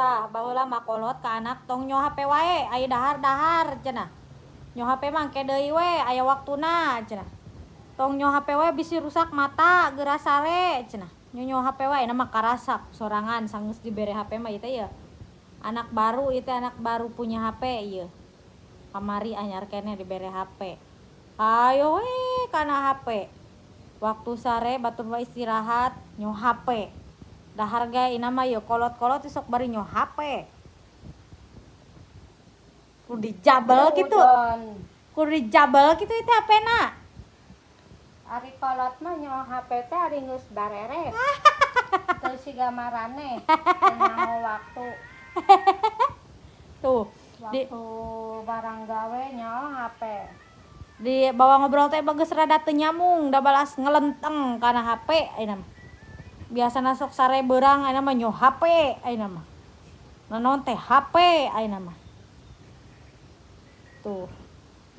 Tah, baheula mah kolot ka anak tong nyo HP wae, aya dahar-dahar cenah. Nyo HP mah engke deui we, aya waktuna cenah. Tong nyo HP wae bisi rusak mata, geura sare cenah. Nyo nyo HP wae na mah karasa sorangan sanggeus dibere HP mah ieu teh ya. Anak baru ieu teh, anak baru punya HP ieu. Kamari anyar keneh dibere HP. Hayo we kana HP. Waktu sare batur mah istirahat nyo HP. Dahar ge ina mah ieu kolot-kolot sok bari nyo HP. Kudu dijabel kitu. Kudu dijabel kitu ieu teh HP-na. Ari kolot mah nyo HP teh ari geus bareres. Teu siga maraneh, teu nyaho waktu. Tuh, di Waktu barang gawe nyaho HP. Di bawa ngobrol teh bagus rada teu nyambung, da balas ngelenteng kana HP ayeuna mah. Biasana sok sare beurang, ayeuna mah nyo HP ayeuna mah. Nanaon teh HP ayeuna mah. Tuh.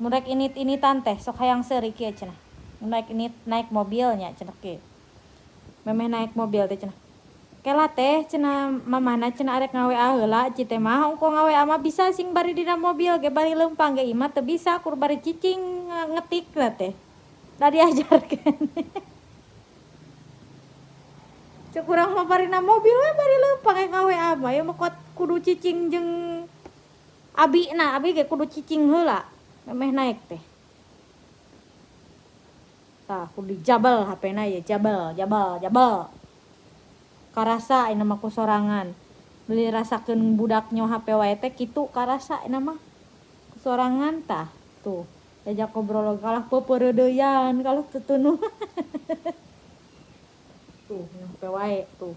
Mun rek init-initan teh sok hayang seuri kieu cenah. Mun naik init, naik mobilnya cenah kieu. Memeh naik mobil teh cenah. Kela teh cenah mamahna cenah, arek nga-WA heula ci teh mah. Ongko nga-WA mah bisa sing bari dina mobil ge, bari leumpang ge, imah teu bisa, kur bari cicing ngetik lah teh. Da diajarkeun. Cek urang mah bari na mobil we bari leumpang ge nga-WA mah, ieu mah kudu cicing jeung abi na, abi ge kudu cicing heula memeh naik teh. Tah, kudu dijabel HP-na ya, jabel, jabel, jabel. Karasa ayeuna mah ku sorangan. Beli rasakeun budak nyo HP wae teh kitu karasa ayeuna mah. Ku sorangan tah, tuh. Diajak ngobrol kalah peupeureudeyan, kalah tutunuh. Tuh, nyo HP wae tuh.